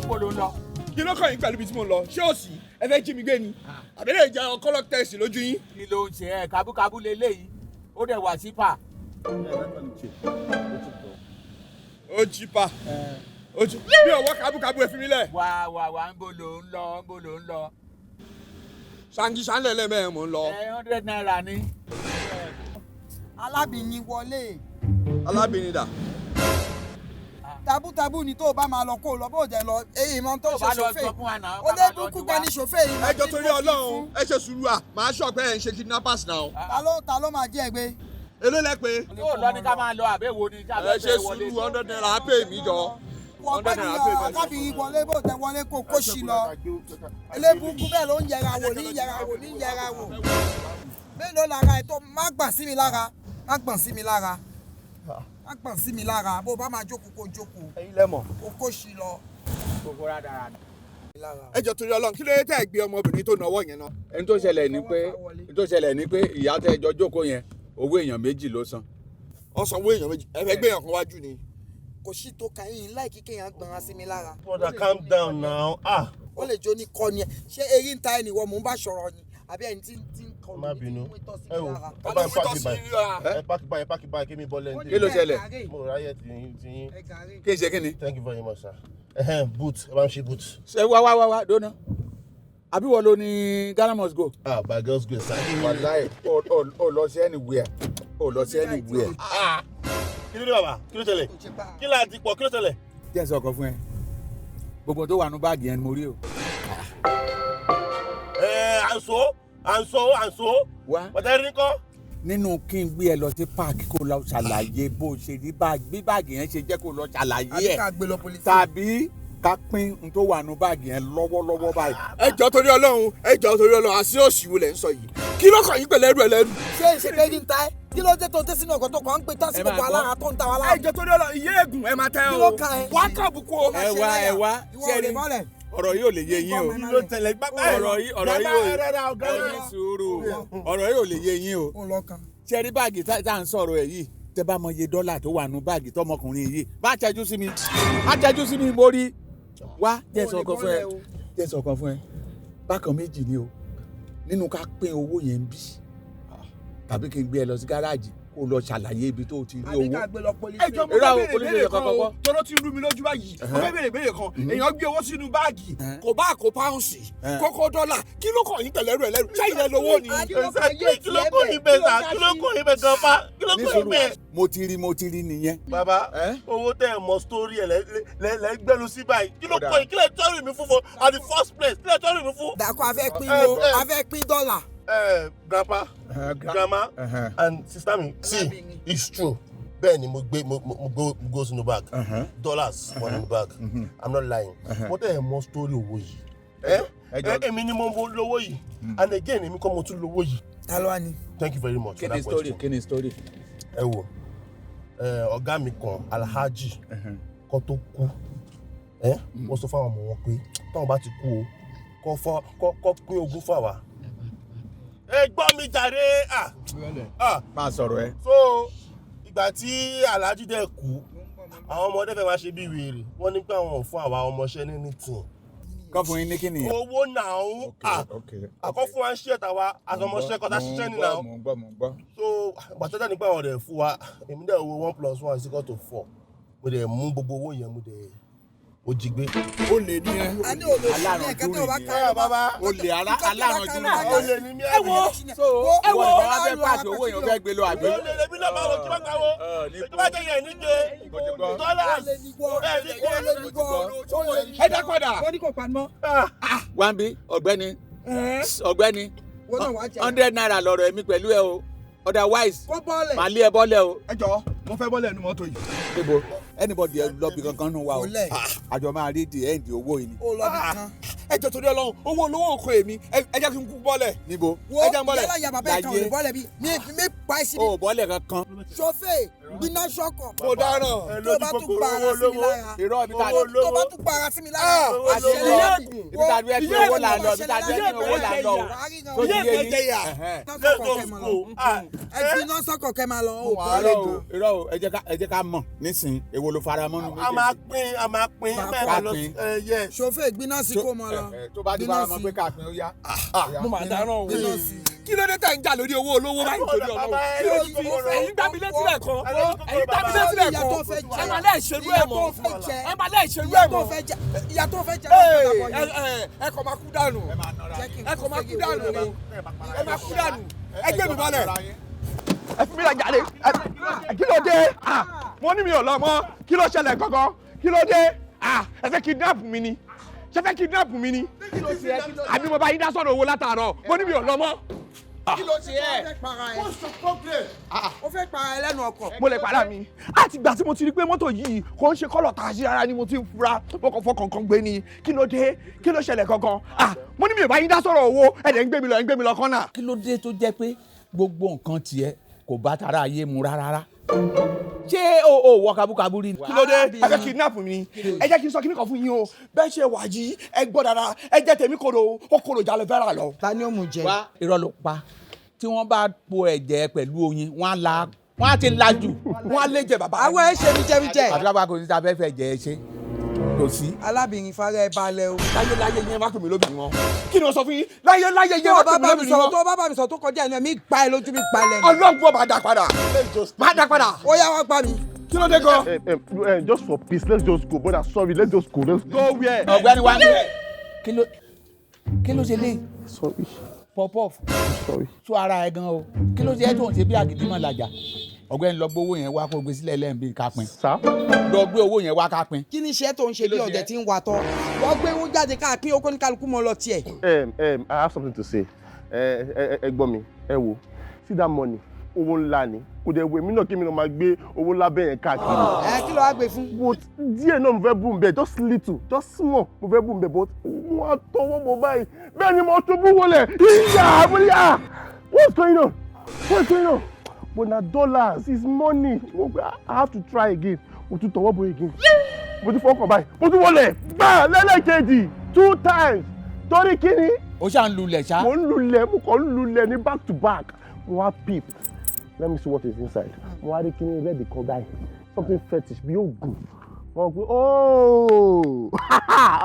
Ń bò ló ń lọ? Kí ló kàn yín pẹ̀lú ibi tí mo ń lọ? Ṣé òsì ẹ fẹ́ jí mi gbé ni? Àbẹ̀lẹ̀ ìjà colour test lójú yín? Kí ló ń ṣe ẹ? Kábúkábú leléyìí, ó dẹ̀ wà sípà. Ó jí pa, ó jí mi ò wọ́ kábúkábú, ẹ fi mí lẹ̀. Wá wá wá, ń bò ló ń lọ? Ń bò ló ń lọ? Ṣáńgí ṣáńlẹ̀ lẹ́mẹ̀ẹ́ mò ń lọ. Ẹ ₦100 ni. Alábìyín wọlé. Alábìnrin dà? Tabútabú ni. Tó o bá máa lọ, kó o lọ. Bó o jẹ lọ, èyí mọ tó Tó ṣe bá lọ, ṣòfè sọ fún wa náà. ó lé burúkú gan ni ṣòfè yìí. Ẹ jọ, torí Ọlọ́run, ẹ ṣe sùúrù à, màá sọ pé ẹ ń ṣe kidnappers náà. Ta ló máa jẹ́ ẹ gbé? Èló lẹ pé? Yóò lọ ní ká máa lọ, àbẹ̀wò ni? Ẹ ṣe sùúrù, ₦100 á pè mí jọ. Wọ́n Hundred pẹ́ ní naira pè mí. alábìyín wọlé, bó o jẹ wọlé, kó kó sí lọ. Elébùkún bẹ́ẹ̀ ló ń yẹra wò ní yẹra wò ní yẹra wò. Mélòó lára ẹ̀ tó? Má gbọ̀n sí mi lára, má gbọ̀n sí mi lára, má gbọ̀n sí mi lára. Bó o bá máa jókòó, kó jókòó. Ẹ̀yin lẹ́mọ̀. Kó kó sí lọ. Gbogbo rádaràdà. Ẹ jọ, torí Ọlọ́run, kí ló dé tẹ́ ẹ gbé ọmọbìnrin tó náwó yẹn náà? Ẹni tó ṣẹlẹ̀ ni pé ìyá tẹ́ ẹ jọ jókòó yẹn, owó èèyàn méjì ló san. Wọ́n sanwó èèyàn méjì, ẹ fẹ́ gbé èèyàn kan wájú ni. Kò sí tó ka yín láì kíkẹ́ gbọ̀n sí mi lára. Brother, calm down now. Ah. Ó lè jó ní kọ́ ni ẹ. Ṣé eyín ń ta ẹnì wọ mò ń bá sọ̀rọ̀ ni, àbí ẹni tí ń kọ Má lù ní tí bínú. ń mú ìtọ́ sí Ẹ mi wò, lára? ẹ bá ń park sí báyìí. Ẹ park báyìí, ẹ park báyìí, kí mi bọ́ lẹ́yìn. Kí ló ṣẹlẹ̀? Mo ráyè tiyín tiyín. Kí n ṣe kí ni? Thank you very much, sir. Ẹhẹ́n, boot, ẹ bá ń ṣe boot. Ṣé wá wá wá wá dóná, àbí wọ́n ló ní Ghana must go? Ah, by God's grace, sir. Wàláì, ó lọ sí anywhere, ó lọ sí anywhere. Ah! Kí ló dé, bàbá? Kí ló ṣẹlẹ̀? Kí là á ti pọ̀? Kí ló ṣẹlẹ̀? Jẹ́ sọ ọkọ fún ẹ, gbogbo tó wà nú báàgì yẹn ni mo rí o. Ẹ àǹso, àǹso, àǹso. Wá. Bàtà rí kọ́. Nínú kí n gbé ẹ lọ sí park kó lọ ṣàlàyé bó ṣe rí báàgì, bí báàgì yẹn ṣe jẹ́, kó lọ ṣàlàyé Àbí ẹ̀, ká gbé lọ police? Tàbí ká pín n tó wà nú báàgì yẹn lọ́wọ́lọ́wọ́ báyìí. Ẹ jọ, torí Ọlọ́run, ẹ jọ, torí Ọlọ́run, àṣì òṣì wo lẹ̀ ń sọ yìí? Kí ló kàn yín pẹ̀lú ẹrù ẹlẹ́rù? Ṣé ìṣe pé yín ta ẹ́? Kí ló dé tó dé sínú ọkọ̀ tó kàn ń pè tán sí Ẹ máa gbogbo gbọ́. alára tó ń ta wa lára? Ẹ jọ, torí Ọlọ́run, ìyé ègùn ẹ máa tẹ́ o. Kí ló kàn ẹ́? Wá kàbùkù o. Ẹ wá, ẹ wá. Ìwọ ò lè bọ́lẹ̀. Ọ̀rọ̀ yìí ò lè yé yín o. Kí ló tẹ̀lé? Bàbá ẹ̀. Ọ̀rọ̀ yìí ò Grandma, ẹ ní sùúrù, ọ̀rọ̀ yìí ò lè yé yín o. Ó lọ kan. Ṣe rí báàgì tá à ń sọ̀rọ̀ ẹ̀ yìí, tẹ bá mọ iye dọ́là tó wà nù báàgì tọmọkùnrin yìí, má tẹ́jú sí mi, má tẹ́jú sí mi, mo rí. Wá, jẹ́ sọ kan fún ẹ, jẹ́ sọ kan fún ẹ. Bákan méjì ni o: nínú ká pín owó yẹn ń bí, tàbí kí n gbé ẹ lọ sí gáràjì kó lọ ṣàlàyé ibi tó o ti rí Àbí owó. ká gbé lọ police? Ẹ jọ, mo Irọ́ fẹ́ o, béèrè police ìbéèrè station kan o, kọ́kọ́. tọ́lọ́ ti rú mi lójú báyìí. Mo fẹ́ béèrè ìbéèrè kan. Èèyàn gbé owó sínú báàgì, kò bá kó pounds, kókó dọ́là, kí ló kàn yín pẹ̀lú ẹrù ẹlẹ́rù? Ṣáà ilẹ̀ lówó ni? Kí ló kó yín bẹ́ẹ̀ sà? Kí ló kó yín bẹ́ẹ̀ gan pa? Kí ló Ní kó yín sùúrù, bẹ́ẹ̀? mo ti rí, mo ti rí nìyẹn. Bàbá, Ẹ́? owó tẹ́ ẹ̀ mọ story ẹ̀ lẹ́ gbẹ́nu sí báyìí. Kí ló Ó dáa. kọ́ yín? Kí lẹ tọ́rù mi fún at the first place? Kí lẹ tọ́rù mi fún? Dàkọ, a fẹ́ pín Ẹ, wo, ẹ. a fẹ́ pín dọ́là. Grandpa, grandma and sister mi, see, it's true. Bẹ́ẹ̀ ni, mo gbé mo go sínú bag. Dollars were in the bag. I'm not lying. Mo tẹ́ ẹ̀ mọ story owó yìí. Ẹ Ẹ jọ- ẹ, èmi ni mo lówó yìí, and again, èmi kọ́ mo tún lówó yìí. Ta ló wá ní? Thank you very much Kí for ni that story? question. Kí ni story? Ẹ wò ẹ, ọ̀gá mi kan, Alhaji kan tó kú, ẹ wọ́n sọ fáwọn ọmọ wọn pé táwọn bá ti kú o, kọ́ fọ́ kọ́ pín ogún fáwa. Ẹ gbọ́ mi jàre, ah ah. Máa sọ̀rọ̀ ẹ. So ìgbà tí Alhaji dẹ̀ kú, àwọn ọmọdé fẹ́ máa ṣe bí wèrè, wọ́n ní pé àwọn ò fún àwa ọmọọṣẹ́ ní anything. Kọ́ fún yín ní kí nìyẹn? Owó náà, ah, àkọ́ fún wa ń ṣe tàwa àtọmọṣẹ́ kọ́ta ṣiṣẹ́ ní náà. Mo ń gbọ́, mo ń gbọ́. So gbàtọ́jà nípa àwọn ọ̀rẹ́ fún wa, èmi dẹ̀ wo one plus one is equal to four, mo dẹ̀ mú gbogbo owó yẹn, mo dẹ̀ mo jí gbé. Ó lè ní ẹ. A ní olóṣù ní ẹ̀kẹ́ tó bá ká Ah, bàbá. Olè alárànjú Nǹkan nìyẹn. tó Olè ní mí. Ẹ wo, So ẹ wo, ìwọ nìkan wá fẹ́ pàṣẹ owó yẹn, fẹ́ gbé lọ, àbí? Olè lèmi náà, máa wọ kí wọ́n pawó, tó bá jẹ́ yẹn níje dollars Olè ní wọ́, ẹ̀ níje. olè ní wọ́. Ẹ dá padà. Wọ́n ní kò panmọ́. Wambi, ọ̀gbẹ́ni, ọ̀gbẹ́ni, Wọ́n náà wá jẹ. ₦100 lọ̀rọ̀ èmi pẹ̀lú ẹ o, otherwise Kó bọ́ọ̀lẹ̀. màá lé ẹ bọ́lẹ̀ o. Ẹ jọ, mo fẹ́ bọ́lẹ̀ ẹnu mọ́tò yìí. Níbo? Anybody ẹ lọ bí kankan nù wa o. Kò lẹ̀. Àjọ máa rí the end owó yìí ni. Ó lọ bí kan. Ẹ jọ, torí Ọlọ́run, owó olówó oko èmi, ẹ jẹ́ kí n kú bọ́lẹ̀. Níbo? Wo, Ẹ jẹ́ n bọ́lẹ̀. yálà ya bàbá ẹ̀ kan ò lè Láyé. bọ́lẹ̀ bí mi mi pa ẹ́ síbi. O ò bọ́lẹ̀ kankan. Ṣọfẹ́ gbiná ṣọkọ̀. Mo dáràn. Tó bá tún pa ara sí mi lára. Irọ́, ibi tá a Tó bá tún pa ara sí mi lára. Owó Àṣẹ olówó. lọ́ọ̀bì. Ibi tá a dúró pé owó là ń lọ, ibi tá a dúró pé owó là ń lọ o. Tó ti Ilé yé ẹ̀kọ́ yín. jẹyà. Ẹ̀hẹ́n. Let's go school. Ah, Ẹ gbiná sọ́kọ̀ kẹ́ máa lọ. Ó Irọ́ o, irọ́ o. So ẹ jẹ́ ká mọ̀ nísìnyí, èwo ló fara mọ́ nínú A máa pín, a máa pín. Ká Ẹ má lọ pín. ẹ, yes. Ṣòfè, gbiná sí kó mọ lọ. Tó bá ti Gbiná fara mọ́ sí. pé ká pín, ó yá. Mo máa dáràn o. Gbiná sí. Kí ló dé tẹ̀ ń jà lórí owó olówó báyìí torí Bàbá, Ọlọ́run? ẹ Kí ló lójú dé? kòkòrò. Ẹ̀yin gbá mi létí lẹ́ẹ̀kan. Ẹ lójú kòkòrò, Ẹ̀yin gbá mi bàbá. létí Ìyá lẹ́ẹ̀kan. tó fẹ́ jẹ. Ẹ máa lẹ́ẹ̀ ṣerú Ìyá ẹ̀ tó mọ́. fẹ́ jẹ. Ẹ máa lẹ́ẹ̀ ṣerú Ìyá ẹ̀ tó mọ́. fẹ́ jẹ. Ìyá tó fẹ́ jẹ. Ee, ẹ ẹ ẹ kàn máa kú dànù. Ẹ máa nọra. Jẹ́ kí n Ẹ kàn máa kú dànù ni. Ẹ máa kú dànù. Ẹ gbé mi balẹ̀. Ẹ fi mi lẹ̀ jáde. Kí ló dé? Ah, mo ní mi ò lọ mọ́. Kí ló ṣẹlẹ̀ gangan? Kí ló dé? Ah, ẹ fẹ́ kidnap mi ni? Ṣé fẹ́ kidnap mi ni? Àbí mo bá yín dá sọ̀rọ̀ owó látàárọ̀? Mo ní mi ò lọ mọ́. Kí ló ṣe ẹ́? Ó fẹ́ para ẹ. Ó fẹ́ para ẹ lẹ́nu ọkọ̀. Mo lè para mi. Àti ìgbà tí mo ti rí pé mọ́tò yìí kò ń ṣe kọ́lọ̀ tá a ṣe rárá ni mo ti ń fura. Mo kàn fọkàn kan gbé ni. Kí ló dé? Kí ló ṣẹlẹ̀ gangan? Ah, mo ní mi ò bá yín dá sọ̀rọ̀ owó. Ẹ dẹ̀ ń gbé mi lọ, ẹ ń gbé mi lọ kọ́nà. Kí ló dé tó jẹ́ pé gbogbo nǹkan tiẹ̀ kò bá tara ayé mu rárá? Ṣé o ò wọ kabúkabú rí? Kí ló dé? Ẹ fẹ́ kidnap mi? Ẹ jẹ́ kí n sọ kíní kan fún yín o. Bẹ́ẹ̀ ṣe wà yìí, ẹ gbọ́ dáadáa. Ẹ jẹ́ tèmi koro, ó koro jalè fẹ́ràn lọ. Ta ni ó mú jẹ? Wá, irọ́ ló pa. Tí wọ́n bá po ẹ̀jẹ̀ pẹ̀lú oyin, wọ́n á la, wọ́n á ti lajú. Wọ́n á lé jẹ bàbá. Àwọn ẹ ṣe mi jẹ mi jẹ. Àdúrà kò sí ta fẹ́ fẹ́ jẹ ẹ ṣe kò sí. Alábìnrin, fara ẹ balẹ̀ o. Láyé láyé yẹn, má pè mí lóbìnrin wọn. Kí ni wọ́n sọ fún yín? Láyé láyé yẹn, Tó má o pè bá mí bá mi lóbìnrin sọ̀rọ̀ wọn. tó o bá bá mi sọ̀rọ̀ tó kọjá ẹnu ẹ̀, mi gbá ẹ lójú, mi gbá ẹ lẹ́nu. Ọlọ́gbọ́n, máa dá padà. Let's just. Máa dá padà. Ó yá, wá gbá mi. Kí ló dé gan? Just for peace, let's just go. Brother, sorry, let's just go. Let's Go where? Ọ̀gbẹ́ni wa, kí ló ṣe lé? Sorry, Pọpọf. sorry. Tó ara ẹ gan o, kí ló ṣe é tó ń ṣe bí àgìdì mọ̀ làjà? Ọ̀gbẹ́ni, lọ gbé owó yẹn wá, kó gbé sílẹ̀ lẹ́yìn bí ká pín. Sir? Lọ gbé owó yẹn wá, ká pín. Kí ni iṣẹ́ tó ń ṣe Kí bí ló ṣe ọ̀dẹ̀ ẹ́? tí ń wà tọ́? Wọ́n gbé owó jáde káàpín okó ní kálukú mọ́ lọ tiẹ̀. I have something to say. Ẹ ẹ ẹ gbọ́ mi, ẹ wo. See that money, owó ńlá ni. Kò dẹ̀ wèmí náà kí mi náà máa gbé owó ńlá bẹ́ẹ̀ yẹn káàkiri. Ẹ kí ló wá gbé fún? But díẹ̀ náà mo fẹ́ bù ń bẹ̀, just little, just small mo fẹ́ bù ń bẹ̀, but wọ́n á tọwọ́ bọ̀ báyìí. Bẹ́ẹ̀ ni mo ṣubú wọlé. Ìyá àbúyá! What's going on? What's going on? But na dollars, it's money. Mo gbé, I have to try again. Mo tún tọwọ́ bọ̀ again. Mo tún fọkàn báyìí. Mo tún wọlé. Gbà lẹ́lẹ́kejì two times. Torí kíni? Ó ṣà ń lulẹ̀ ṣá. Mo ń lulẹ̀, mo kàn ń lulẹ̀ ní back to back. Mo wá peep, let me see what is inside. Mo wá rí kíní red kan báyìí, something fetish bí oògùn. Mo pé, oh,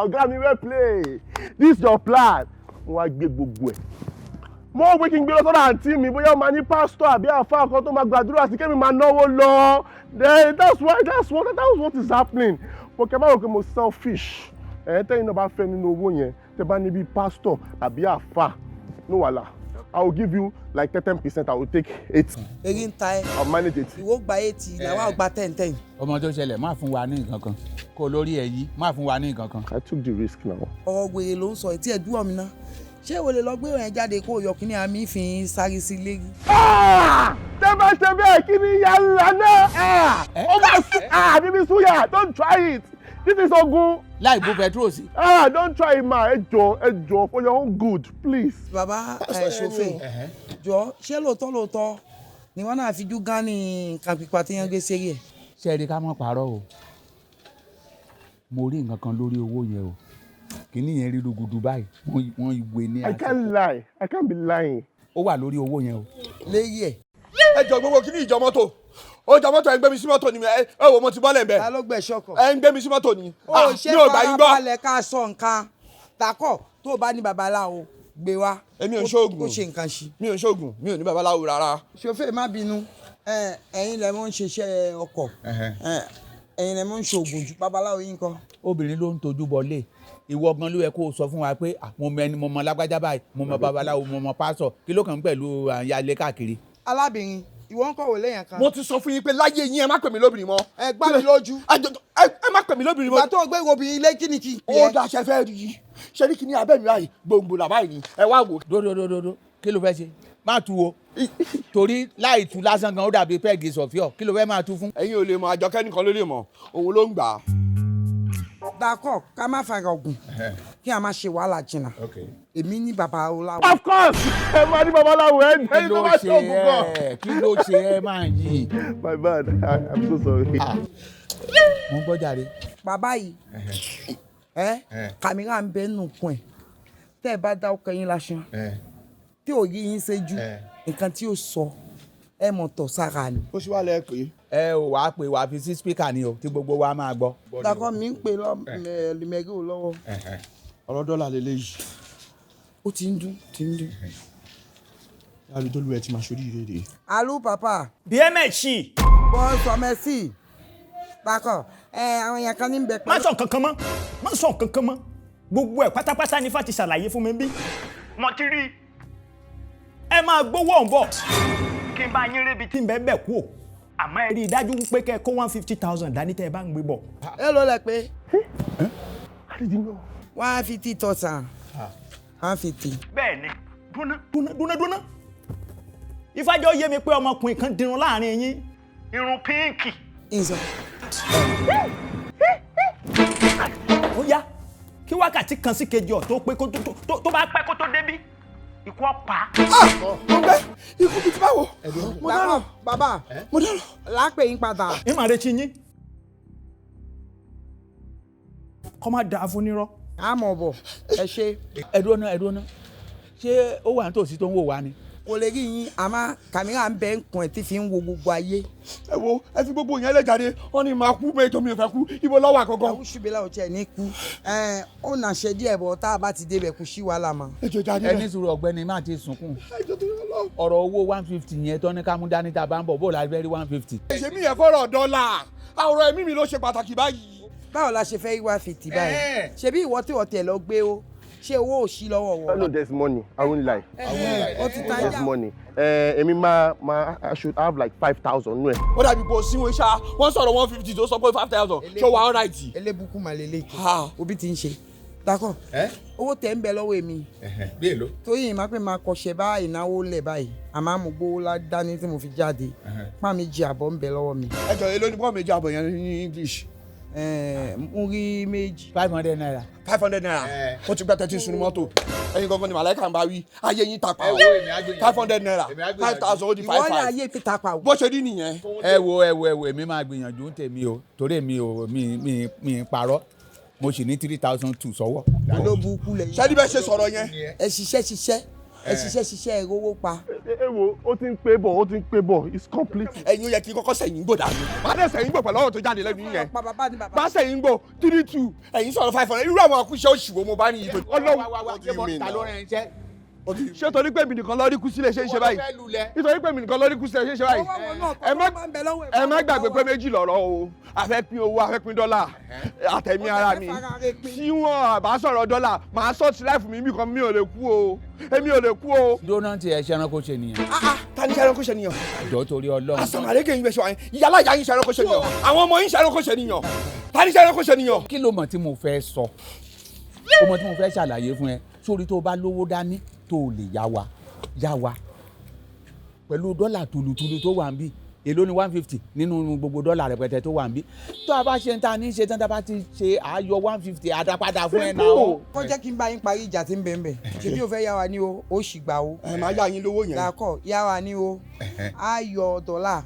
ọ̀gá mi, well play, this your plan. Mo wá gbé gbogbo ẹ̀. Mo wò pé kí n gbé lọ sọ́dọ̀ àǹtí mi, bóyá ó máa ní pásítọ̀ àbí àfáà kan tó máa gbàdúrà sí kémi máa náwó lọ. Then that's why that's what that's what is happening. But kẹ́ bá rò pé mo selfish, ẹ̀ tẹ́yìn náà bá fẹ́ nínú owó yẹn, tẹ́ bá níbi pásítọ̀ àbí àfáà, no wàhálà, I will give you like 10%, I will take 80. Eré ń ta ẹ. I will manage 80. Ìwọ gba 80, làwa gba 10 10. Ọmọ tó ṣẹlẹ̀, má fún wa ní nǹkan kan kó lórí ẹ yí, má fún wa ní nǹkan kan. I took the risk now. Ọ̀rọ̀ wèrè ló ń sọ etí ẹ̀ dúró mi ná. Ṣé o lè lọ gbé òyìn jáde kó o yọ kíní àmì fi ń sáré sí lérí? Ah! Tẹ́ bá ṣe bẹ́ẹ̀, kí ni ìyá ńlá náà? Ó bá ah, bíbí suya, don't try it. This is ogun. Láì bó petrol sí. Ah, don't try it, ma. Ẹ jọ̀ọ́, ẹ jọ̀ọ́, for your own good, please. Bàbá ẹ ṣòfè, jọ, ṣé lóòótọ́ lóòótọ́ ni wọ́n náà fi jú gán ní nǹkan pípa tí wọ́n gbé sérí ẹ̀? Ṣé ẹ rí, ká má parọ́ o, mo rí nǹkan kan lórí owó yẹn o. Kìíní yẹn rí rúgudu báyìí, wọ́n ìwé ní I can't lie. I can't be lying. Ó wà lórí owó yẹn o. Lérí ẹ̀? Ẹ jọ, gbogbo kí ni ìjọ mọ́tò ó jọ mọ́tò. Ẹ ń gbé mi sí mọ́tò ni. Ẹ wò, mo ti bọ́lẹ̀ ń bẹ̀. Ta ló gbẹ̀ ṣọkọ̀? Ẹ ń gbé mi sí mọ́tò ni. Ó Ah, ṣe mi ò gbà yín gbọ́. farabalẹ̀ ká sọ nǹkan takọ̀. Tó o bá ní babaláwo, gbé wá. Èmi ò ń ṣoògùn. Kó ṣe nǹkan sí. Mi ò ń ṣoògùn, mi ò ní babaláwo rárá. Ṣòfè, má bínú. Ẹ̀yin lẹ mọ̀ ń ṣiṣẹ́ ọkọ̀, ẹ̀yin lẹ mọ̀ ń ṣoògùn ju babaláwo yín kọ́. Obìnrin ló ń tojú bọlé. Ìwọ gan ló yẹ kó o sọ fún wa pé, ah, mo mọ ẹni, mo mọ lágbájá báyìí, mo mọ babaláwo, mo mọ pásọ. Kí ló kàn ń pẹ̀lú àyàlé káàkiri? Alábìnrin, ìwọ ń kọ̀wé lẹ́yìn kan. Mo ti sọ fún yín pé láyé yín, ẹ má pè mí lóbìnrin mọ́. Ẹ gbá mi lójú. Ẹ má pè mí lóbìnrin Ìgbà mọ́. tó o gbé obìnrin ilé, kí ni kí n pè Ó é? dáṣẹ fẹ́ rí i. Ṣé ní kí ní abẹ́ mi báyìí, gbòǹgbò làbáyìí ni, ẹ wá wò. Dódódódódó, kí ló fẹ́ ṣe? Má tu o, torí láì tu lásán gan, ó dàbí pẹ́ẹ́gì sọ̀fíọ̀. Kí ló fẹ́ máa tu fún? Ẹ̀yin ò lè mọ, Àjọkẹ́ nìkan ló lè mọ̀, òun ló ń gbà á. Dakọ, ká má fara ọgùn, kí a má ṣe wàhálà jìnnà. Èmi ní babaláwo. Of course, ẹ máa ní babaláwo ẹ Kí ẹni ló tó bá ṣe ṣoògùn gan. ẹ́? Kí ló ṣe ẹ́ máa yìí? My bad, I'm so sorry. Mo ń gbọ́ jàre. Bàbá yìí, ẹ kàmírà ń bẹ nù kún ẹ. Tẹ ẹ bá dá ọkọ yín lásán tí ò yí yín séjú, nǹkan tí ó sọ Ẹ mọ̀ tọ̀ sára ni. Ó sì wá lẹ́ pé. Ẹ ò wá pé wàá fi sí spíkà ni o tí gbogbo wa máa gbọ́. D'accord, mi ń pè lọ lùmẹ̀gì ò lọ́wọ́. Ọ̀rọ̀ dọ́là lélẹ́yìí. Ó ti ń dún, ti ń dún. Yàrá tó lu ẹ ti máa ṣorí ìrere. Allô papa. Bien merci. Bonsoir, merci. D'accord. Ẹ àwọn èèyàn kan ní bẹ Má sọ nǹkan kan mọ́, má sọ nǹkan kan mọ́. Gbogbo ẹ̀ pátápátá ni Ifá ti ṣàlàyé fún mi bí. Mo ti rí i. Ẹ máa gbowó ọ̀hún bọ̀. Kí n bá yín rébi tí n bẹ́ẹ̀ bẹ́ẹ̀ kú o. Àmọ́ ẹ rí i dájú pé kẹ́ ẹ kó 150,000 dání tẹ́ ẹ bá ń gbé bọ̀. Èló lẹ pé? 150,000. 150. Bẹ́ẹ̀ni, dúná dúná dúná dúná. Ifájọ́ yé mi pé ọmọkùnrin kan dirun láàrin yín. Irun pínkì. Ìsọ. Ó yá kí wákàtí kan sí kejì ọ̀ tó pé kó tó bá pẹ́ kó tó débí ikú ọ̀pá. Mo gbé ikú bíi ti báwo. Mo dáràn. Bàbá. Mo dáràn. Lápè yín padà. Ẹ máa retí yín. Kọ́ máa dà á fún nírọ́. Àmọ̀ bọ̀, ẹ ṣe. Ẹ dúró ná, ẹ dúró ná, ṣé ó wà nítòsí tó ń wò wá ni. Kò lè rí yín, àmọ́ kàmírà ń bẹ ń kun ẹ̀ tí fi ń wo gbogbo ayé. Ẹ wo, ẹ fi gbogbo yẹn lẹ́jàre, wọ́n ní máa kú méjọ mi ò fẹ́ kú, ibo lọ́wọ́ àkọ́kọ́. Àwọn ṣùgbọ́n ò tiẹ̀ ní kú. Ó nà ṣe díẹ̀ bọ̀ tá a bá ti débẹ̀ kú sí wàhálà mọ́. Ẹ jọ jáde Ẹ ní sùúrù ọ̀gbẹ́ni, má ti sunkún. Ọ̀rọ̀ owó 150 yẹn tó ní ká mú dání tá a bá ń bọ̀, bó la fẹ́ rí 150. Ṣé mi yẹn fọ́rọ̀ dọ́là? Àwòrán ẹ̀mí mi ló ṣe pàtàkì báyìí. Báwo la ṣe fẹ́ rí 150 báyìí? Ṣebí ìwọ tí wọ́n tẹ̀ lọ gbé o, ṣé owó ò sí lọ́wọ́ wọ? No, there's money. I won't lie. Ó ti ta There's yá. money. Èmi máa I should have like 5,000 nú ẹ̀. Ó dàbí kò sí wọn ṣá, wọ́n sọ̀rọ̀ 150 tó sọ pé 5,000, ṣé wàá alright? Elébùkún mà lélẹ̀ tó, òbí ti ń ṣe. D'accord, owó tẹ̀ ń bẹ lọ́wọ́ èmi. Bí èlò? Torí ìmọ̀ pé máa kọṣẹ́ bá ìnáwó lẹ̀ báyìí, àmọ́ àmọ́ gbówó dání tí mo fi jáde. Pọ́n méjì àbọ̀ ń bẹ lọ́wọ́ mi. Ẹ jọ̀ọ́, èló ni pọ́n méjì àbọ̀ yẹn ní English? Mo rí méjì. 500 naira. 500 naira. Ó ti gbẹ́ tẹ́tí sunu mọ́tò. Ẹyin gangan ni màláìka ń bá wí. Ayé yín ta pa o. 500 naira. 5,000 ó di 5 5. Ìwọ ni ayé mi ta pa o. Bó ṣe rí nìyẹn. Ẹ wo ẹ wo ẹ wo, èmi máa gbìyànjú ń tèmi o, torí èmi ò mi mi parọ́. Mo sì ní 3,200 sọ́wọ́. Olóbùkún lẹ́yìn. Ṣé níbẹ̀ ṣe sọ̀rọ̀ yẹn? Ẹ ṣiṣẹ́ ṣiṣẹ́, ẹ ṣiṣẹ́ ṣiṣẹ́, ẹ rówó pa. Ẹ wo, ó ti ń pé bọ̀, ó ti ń pé bọ̀, it's complete. Ẹ̀yin ó yẹ kí n kọ́kọ́ sẹ̀yìn gbò dànù. Má dẹ̀ sẹ̀yìn gbò pẹ̀lú ọ̀rọ̀ tó jáde lẹ́nu yẹn. Bá sẹ̀yìn gbò 3,200, ẹ̀yin sọ̀rọ̀ 500, irú àwọn akúṣẹ́ òṣì wo mo bá ní ìtò. Ọlọ́run, ṣé torí pé èmi nìkan lórí kú sílẹ̀ ṣe ń ṣe báyìí? Nítorí pé èmi nìkan lórí kú sílẹ̀ ṣe ń ṣe báyìí? Ẹ má gbàgbé pé méjì lọ̀rọ̀ o. A fẹ́ pín owó, a fẹ́ pín dọ́là àtẹ̀mí ara mi. Tí wọ́n bá sọ̀rọ̀ dọ́là, màá sọ̀tì láìfù mi bìkan, mi ò lè kú o. Èmi ò lè kú o. Dóná ti ẹ ṣe ẹranko ṣe nìyẹn. Ta ni ṣe ẹranko ṣe nìyẹn? Jọ̀ọ́ torí Ọlọ́run. Àsàmàlẹ́kẹ̀ yín bẹ ṣe wáyé. Ìyálà ìyá yín ṣe ẹranko ṣe nìyẹn. Àwọn ọmọ yín ṣe ẹranko ṣe nìyẹn. Ta ni ṣe ẹranko ṣe nìyẹn? Kí ló mọ̀ tí mo fẹ́ sọ? Ó mọ̀ tí mo fẹ́ ṣàlàyé fún ẹ. Sórí tó bá lówó dání tó lè yá wa, yá wa pẹ̀lú dọ́là tùlùtùlù tó wà ń bí. Èló ni 150 nínú gbogbo dọ́là rẹpẹtẹ tó wà ń bí? Tó a bá ṣe ń ta ní ṣe tán, tá a bá ti ṣe àyọ 150 àdápadà fún ẹ náà. Kó jẹ́ kí n bá yín parí ìjà tí ń bẹ̀ ń bẹ̀. Ṣebí o fẹ́ yá wa ní o, ó sì gbà o. Ẹ máa yá yín lówó yẹn. D'accord, yá wa ní o, á yọ dọ́là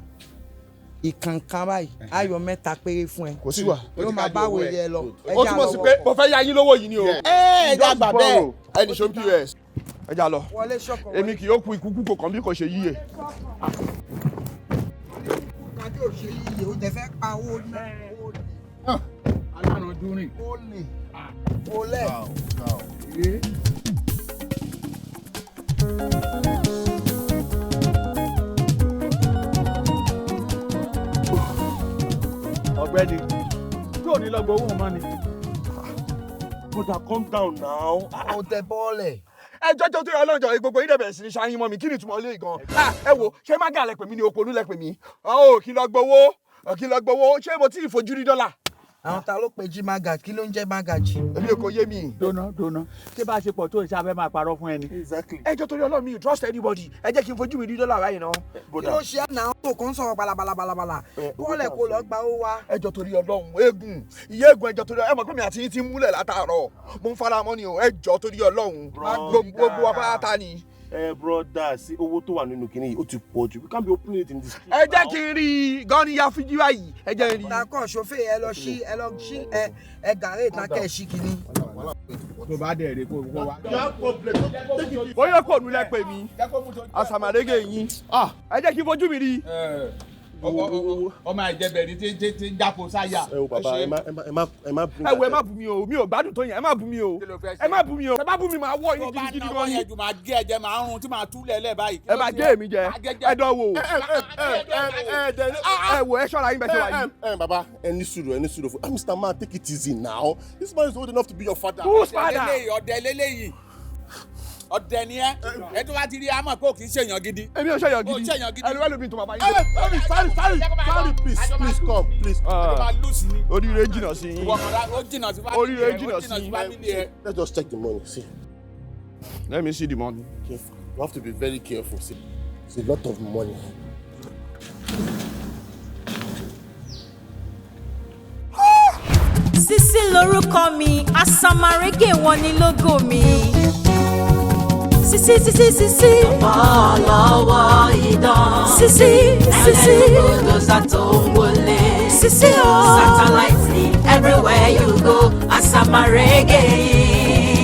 ìkànkan báyìí, á yọ 3 péré fún ẹ. Kò sí wa. Yóò máa bá wèrè ẹ lọ. Ó túmọ̀ sí pé mo fẹ́ yá yín lówó yìí ni o. Ẹ ẹ dàgbà bẹ́ẹ̀. Ẹnì ṣó POS. Ẹ já lọ. Èmi kì yóò kú ikú kú kò kàn bí kò ṣe yíyẹ. Kàdé ò ṣe yíyẹ, ó jẹ fẹ́ pa owó náà. Alárùn dúnrìn. Ó lè. Ó lẹ̀. Ọ̀gbẹ́ni, tí ò ní lọ gbowó mọ́ ni. Brother, calm down now. Ó tẹ bọ́ọ̀lẹ̀. Ẹ jọjọ tó yọ ọlọ́jọ́ gbogbo yín dẹ̀ bẹ̀rẹ̀ sí ní ṣáyín mọ́ mi, kí ni ìtumọ̀ ilé gan? Ẹ wo, ṣé má gà lẹ pè mí ni òpònú lẹ pè mí? Ó kí lọ gbowó, kí lọ gbowó, ṣé mo tí ì fojú rí dọ́là? Àwọn ta ló pe jí mága, kí ló ń jẹ́ mága jì? Èmi ò kò yé mi. Dóná dóná, ṣé bá a ṣe pọ̀ tó ìṣe abẹ́ máa parọ́ fún ẹni? Exactly. Ẹ jọ torí Ọlọ́run, mi ò trust anybody, ẹ jẹ́ kí n fojú mi rí dọ́là báyìí náà. Kí ló ṣe àná tó kàn ń sọ̀rọ̀ balabalabala? Bọ́ọ̀lẹ̀ kò lọ gba owó wa. Ẹ jọ torí Ọlọ́run, eégún, ìyá eégún, ẹ jọ torí ẹ mọ̀ pé mi àti yín ti ń múlẹ̀ látàárọ̀. Mo ń fara mọ́ ni o, ẹ jọ torí Ọlọ́run. Gbogbo wa pátá ni. Ẹ broda, sí owó tó wà nínú kinní yìí ó ti pọ̀ jù, we can't be opening it in the street. Ẹ jẹ́ kí n rí i gan ni ya fíjí báyìí, ẹ jẹ́ n rí i. D'accord, ṣòfè ẹ lọ sí ẹ lọ sí ẹ gàrẹ́ ìtàn kẹ́ ẹ sí kinní. Tó bá dẹ̀ rè kó kó wá. Bóyá kò nulẹ̀ pè mí. Àsàmàrégè yín. Ẹ jẹ́ kí n fojú mi rí. Ọmọ àìjẹbẹ̀rẹ̀ tí tí tí ń jápo sáyà. Ẹ wo bàbá, ẹ má ẹ má ẹ má ẹ má bring Ẹ wo, ẹ má bú mi o, mi ò gbádùn tó yẹn, ẹ má bú mi o. Kí ló fẹ́ ṣe? Ẹ má bú mi o. Ẹ má bú mi, màá wọ̀ Tó yín bá gidigidi náwó gan ni. yẹn jù, máa gé ẹ̀jẹ̀, máa rún tí máa túlẹ̀ lẹ̀ báyìí. Ẹ máa gé èmi jẹ. Ẹ dán wò. Ẹ wò, ẹ ṣọ́ra yín bẹ́ẹ̀ ṣe wà yìí. Ẹ bàbá, ẹ ní sùúrù, ẹ ní sùúrù fún. Ah, Mr. Man, take it easy now. This man is old enough to be your father. Whose father? Lélẹ́yìí, ọ̀dẹ lélẹ́yìí, ọ̀dẹ ni ẹ. Ẹ tó bá ti rí amọ̀ pé ò kì í ṣèyàn gidi. Èmi ò ṣèyàn Ó gidi. ṣèyàn gidi. Ẹ ló wá lóbi tó bàbá yín. Sorry, sorry, sorry, sorry, please, please come, please. Ó máa lùsì ni. Oríire jìnnà sí yín. Ìwọ kan ó jìnnà sí family Oríire ẹ, ó jìnnà jìnnà sí. sí family ẹ. Let's just check the money. See, Let me see the money. Careful. You have to be very careful. See, it's a lot of money. Sisi lorúkọ mi, Asamarege wọn ni lógo mi. Sisi sisi sisi. Ọlọ́wọ́ idán. Sisi sisi. Ẹlẹ́nu gbọ́dọ̀ tó